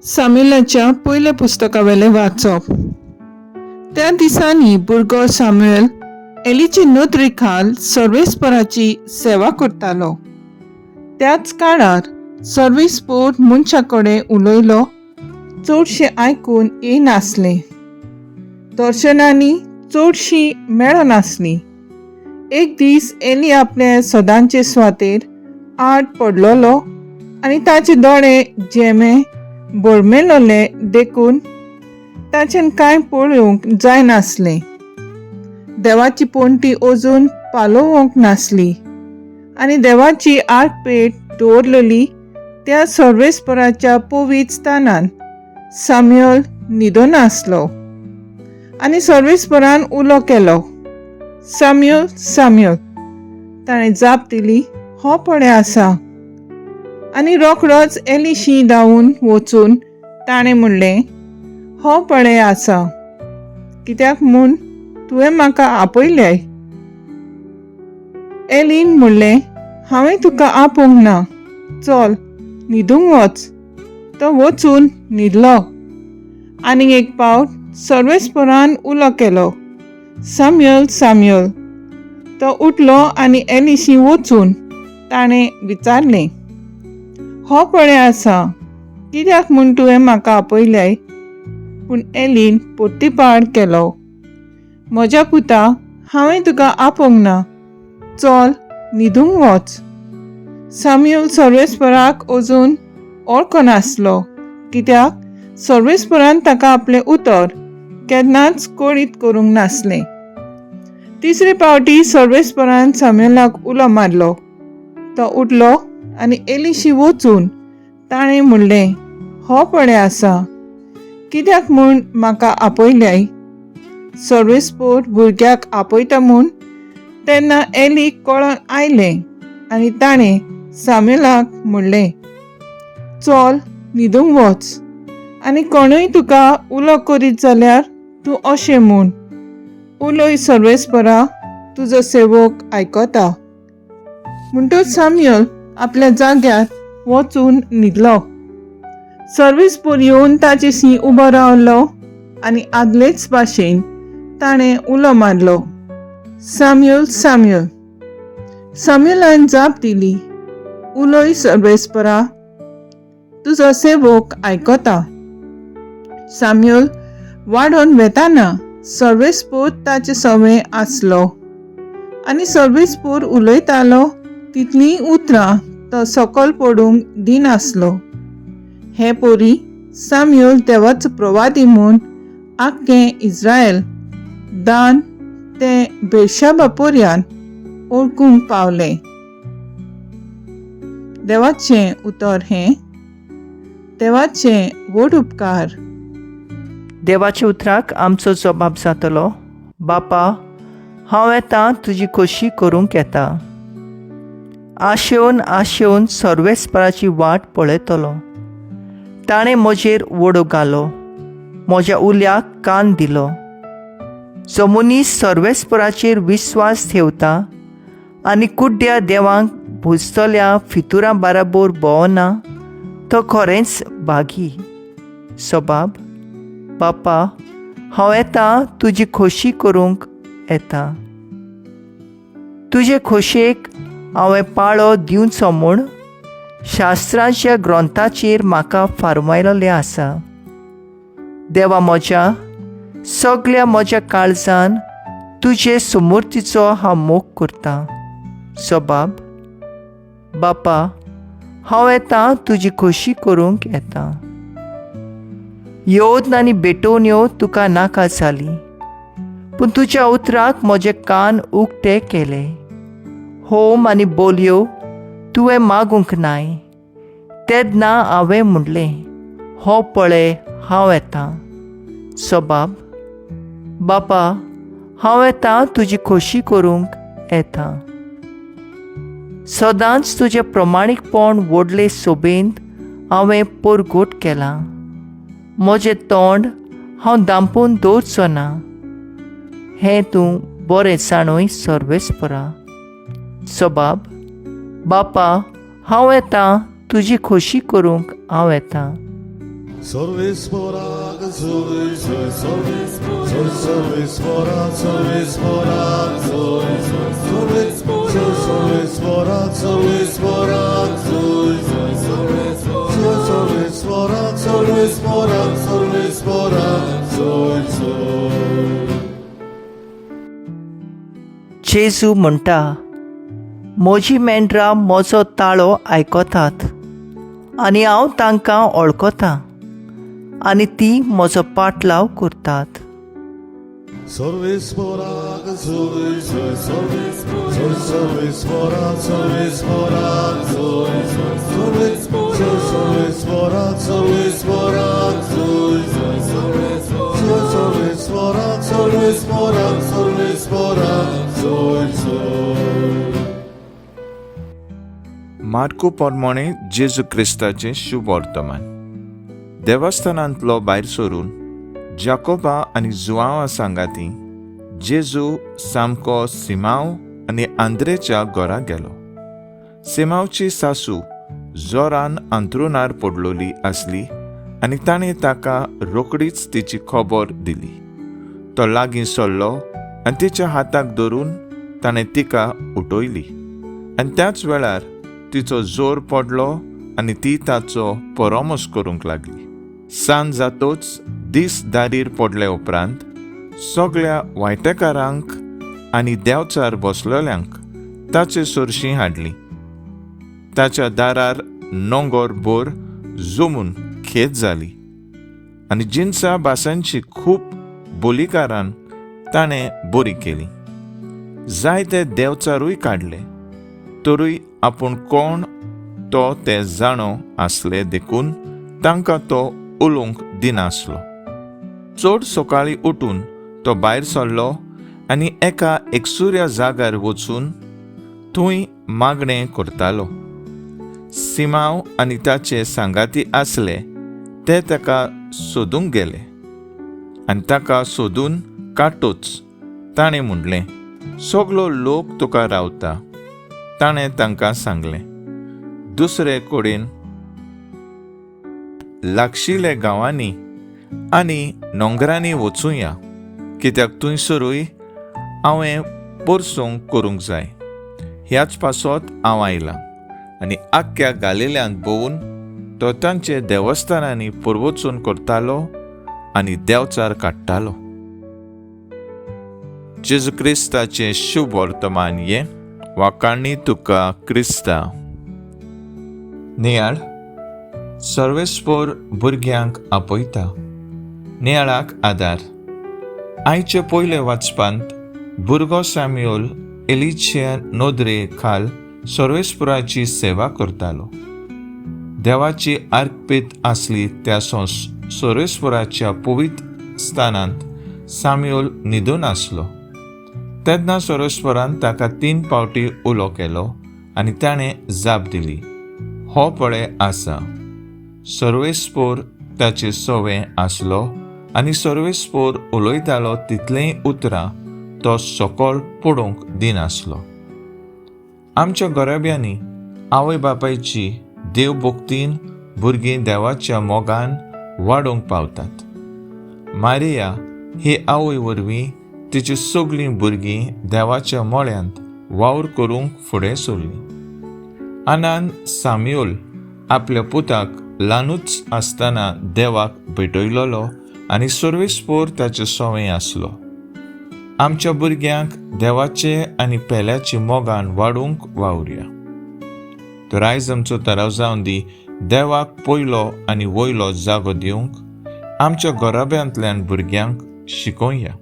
सामुएलाच्या पयल्या पुस्तकावेलें वाचप. त्या दिसांनी भुरगो सामुएल एलीचे नदरे खाल सर्वेस्पराची सेवा करतालो. त्याच काळार सर्वेस्पोर मनशा कडेन उलयलो चडशें आयकून येयनासलें, दर्शनांनी चडशीं मेळनासलीं. एक दीस एली आपले सदांचे सुवातेर आड पडलेलो आनी ताचे दोळे जेमे बळमेलोले देखून ताच्यान कांय पळोवंक जायनासलें. देवाची पणटी अजून पालोवंक नासली आनी देवाची आर्कपेट दवरलेली त्या सर्वेस्पराच्या पवित्र स्थानान साम्युअल न्हिदून आसलो. आनी सर्वेस्परान उलो केलो, साम्युअल, साम्युअल. ताणें जाप दिली, हो पळय आसा. आनी रोखडोच एलिशी धांवून वचून ताणें म्हणलें, हो पळय आसा, कित्याक म्हूण तुवें म्हाका आपयलें? एलीन म्हणलें, हांवें तुका आपोवंक ना, चल न्हिदूंक वच. तो वचून न्हिदलो. आनीक एक पावट सर्वेस्परान उलो केलो, साम्युअल, साम्युअल. तो उठलो आनी एलिशी वचून ताणें विचारलें, हो पळय आसा, कित्याक म्हूण तुवें म्हाका आपयलें? पूण एलीन पोर्तिपाड केलो, म्हज्या पुता, हांवें तुका आपोवंक ना, चल न्हिदूंक वच. साम्युअल सर्वेस्पराक अजून वळखनासलो, कित्याक सर्वेस्परान ताका आपलें उतर केन्नाच कळीत करूंक नासलें. तिसरे पावटी सर्वेस्परान साम्युअलाक उलो मारलो. तो उठलो आनी एलिशी वचून ताणें म्हणलें, हो पळय आसा, कित्याक म्हूण म्हाका आपयलें? सर्वेस्पोर भुरग्याक आपयता म्हूण तेन्ना एलीक कळोन आयलें आनी ताणें साम्युअलाक म्हणलें, चल न्हिदूंक वच आनी कोणूय तुका उलो करीत जाल्यार तूं अशें म्हूण, उलय सर्वेस्परा, तुजो सेवक आयकता. म्हणटच साम्युअल आपल्या जाग्यार वचून न्हिदलो. सर्वेस्पोर येवन ताचे सी उबो रावलो आनी आदलेच भाशेन ताणें उलो मारलो, साम्युअल, साम्युअल. साम्युअलान जाप दिली, उलय सर्वेस्परा, तुजो सेवक आयकता. साम्युअल वाडोवन वेताना सर्वेस्पोर ताचे सवें आसलो आनी सर्वेस्पोर उलयतालो तितलीं उतरां तो सकल पडूंक दिनासलो. हे पोरी साम्युअल देवाचो प्रवादी म्हूण आख्खें इस्रायल दान ते बेर्शाबा पर्यान वळखूंक पावलें. देवाचें उतर हें. देवाचें व्हड उपकार. देवाच्या उतराक आमचो जबाब जातलो, बापा, हांव येता तुजी खोशी करूंक येता. आशेवन आशेवन सर्वेस्पराची वाट पळयतलो. ताणें म्हजेर वडो घालो, म्हज्या उल्याक कान दिलो. जो मनीस सर्वेस्पराचेर विस्वास ठेवता आनी कुड्ड्या देवांक भुजतल्या फितुरां बाराबोर भोंवना तो खरेंच भागी. सबाब, बापा, हांव येता तुजी खोशी करूंक येता. तुजे खोशयेक हांवें पाळो दिवचो म्हूण शास्त्राच्या ग्रंथाचेर म्हाका फारमायलेलें आसा. देवा म्हज्या, सगल्या म्हज्या काळजान तुजे सुमूर्तीचो हांव मोग करतां. सबाब, बापा, हांव येता तुजी खोशी करूंक येता. योद्न आनी भेटवण्यो तुका नाका जाली, पूण तुज्या उतराक म्हजे कान उक्ते केले. होम आनी बोलयो तुवें मागूंक नाय. तेन्ना हांवें म्हणलें, हो पळय हांव येता. सबाब, बापा, हांव येता तुजी खोशी करूंक येता. सदांच तुजें प्रमाणीकपण व्हडले सोबेंत हांवें परगट केलां. म्हजें तोंड हांव दांपून दवरचो ना, हें तूं बरें जाणूय सर्वेस्परा. सबाब, बापा, हांव येता तुजी खोशी करूंक हांव येता. सर्वेस्पोराक जोय जोय जोय सर्वेस्पोराक सर्वेस्पोराक जोय जोय जोय सर्वेस्पोराक सर्वेस्पोराक जोय जोय जोय सर्वेस्पोराक सर्वेस्पोराक सर्वेस्पोराक जोय जोय. जेजू म्हणटा, म्हजीं मेंढरां म्हजो ताळो आयकतात आनी हांव तांकां वळखतां आनी तीं म्हजो पाटलाव करतात. सर्वेस्पोराक जोय जोय जोय सर्वेस्पोराक सर्वेस्पोराक जोय जोय जोय सर्वेस्पोराक सर्वेस्पोराक जोय जोय जोय सर्वेस्पोराक सर्वेस्पोराक सर्वेस्पोराक जोय जोय. मार्कू प्रमाणे जेजू क्रिस्ताचें शुभ वर्तमान. देवस्थानांतलो भायर सरून जाकोबा आनी जुआंवा सांगाती जेजू सामको सिमांव आनी आंद्रेच्या घरा गेलो. सिमांवची सासू जोरान अंथरुणार पडलोली आसली आनी ताणें ताका रोखडीच तिची खबर दिली. तो लागीं सरलो आनी तिच्या हाताक धरून ताणें तिका उठयली आनी त्याच वेळार तिचो जोर पडलो आनी ती ताचो परामर्श करूंक लागली. सांज जातोच दीस दारीर पडले उपरांत सगळ्या वायटेकारांक आनी देंवचार बसलेल्यांक ताचे सरशीं हाडली. ताच्या दारार नोंगोर भर जमून खेत जाली आनी जिनसा भासांची खूब बोलीकारान ताणें बरी केली. जायते देंवचारूय काडले, तरूय आपूण कोण तो ते जाणो आसले देखून तांकां तो उलोवंक दिनासलो. चड सकाळीं उठून तो भायर सरलो आनी एका एकसुऱ्या जाग्यार वचून थंय मागणें करतालो. सिमांव आनी ताचे सांगाती आसले ते ताका सोदूंक गेले आनी ताका सोदून काडटोच ताणें म्हणलें, सगलो लोक तुका रावता. ताणें तांकां सांगलें, दुसरे कडेन लागशिल्ल्या गांवांनी आनी नोंगरांनी वचुया, कित्याक थंयसरूय हांवें परसूंक करूंक जाय. ह्याच पासत हांव आयलां. आनी आख्ख्या गालिल्यांत भोंवून तो तांचे देवस्थानांनी परवचून करतालो आनी देंवचार काडटालो. जेजू क्रिस्ताचें शुभ वर्तमान हें. वाखाणी तुका क्रिस्ता. नियाळ. सर्वेस्पोर भुरग्यांक आपयता. नियाळाक आदार. आयचे पयले वाचपांत भुरगो सॅम्युअल एलिच्या नदरे खाल सर्वेस्पोराची सेवा करतालो. देवाची अर्पीत आसली त्या सर्वेस्पोराच्या पवित्र स्थानांत साम्युअल न्हिदून आसलो. तेन्ना सर्वेस्पोरान ताका 3 फावटी उलो केलो आनी ताणें जाप दिली, हो पळय आसा. सर्वेस्पोर ताचे सवे आसलो आनी सर्वेस्पोर उलयतालो तितलेंय उतरां तो सकल पडूंक दिनासलो. आमच्या घराब्यांनी आवय बापायची देव भक्तीन भुरगीं देवाच्या मोगान वाडोवंक पावतात. मारिया ही आवय वरवीं तिची सगळीं भुरगीं देवाच्या मळ्यांत वावर करूंक फुडें सरलीं. आनान साम्युअल आपल्या पुताक ल्हानूच आसतना देवाक भेटयलोलो आनी सर्वेस्पोर ताचे सवंय आसलो. आमच्या भुरग्यांक देवाचे आनी पेल्याचे मोगान वाडूंक वावुरया. तर आयज आमचो तराव जावन दी देवाक पयलो आनी वयलो जागो दिवंक आमच्या घराब्यांतल्यान भुरग्यांक शिकोवया.